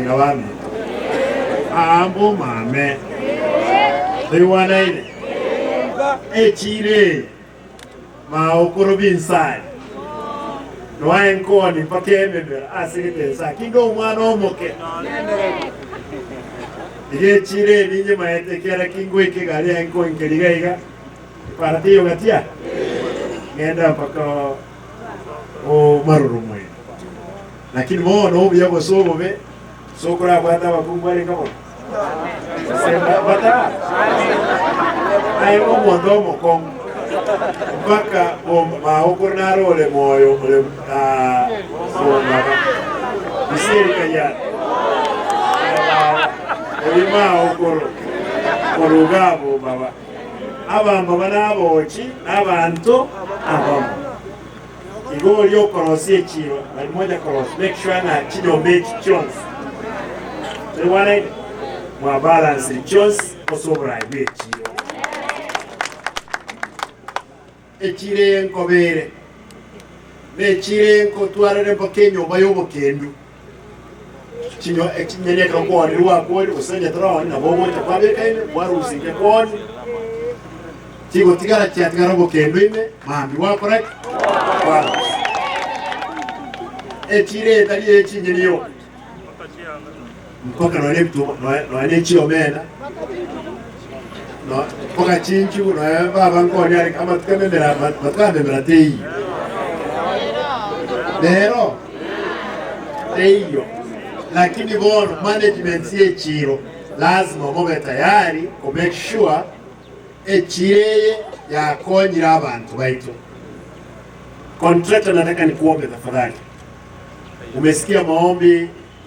abang'ina baminto. Aa mbomame. Toigwanaine? Echiro eye maokoro binsari noa enkoni mpaka ememera ase getensa kinde omwana omoke. Iga echiro eye ninyemaete kera kingoika egari yaye nkoinkeria iga iga epara teiyo gati aa ng'ende mpaka omaroro mwene. Lakini bono obuya gose obobe sokorabwate abakungu arenge bono gose batara aye omonto omokong'u mpaka magokoro naro ore moyo ore bong'aba Miseri Kayat oria magokoro koruga abwo baba abambaba nabochi nabanto abamo. Igo oria okorosia echiiro nari mocha korosia, make sure ng'a chinyomba echi chionsi toigwanaine, mwa balancire chionsi ase oborai bwe echiiro. Echiiro eye nkobere, na echiiro eye nkotwarere mpaka enyomba y'obokendu. Chinyo chinyeni ekero kwaonire gwakwori gose onye toraoni nabo ogocha kwabeka ime kwarusia inke kwaoni chigotigara chiatigara obokendu ime mambia gwakora ki? Kwarusia. Echiro eye tari eye chinyeni yoka mpaka nonya ebituma nonya nonya ne chiomena no mpaka chinchugu nonya baba nkooni are amatuko ememera matuko aya memera teiyo. Rero. Teiyo. Lakini bono management y'echiro lazima mobe tayari ko make sure echiro eye yakonyire abanto baito. Contractor nataka nikuombe tafadhali. Umesikia maombi.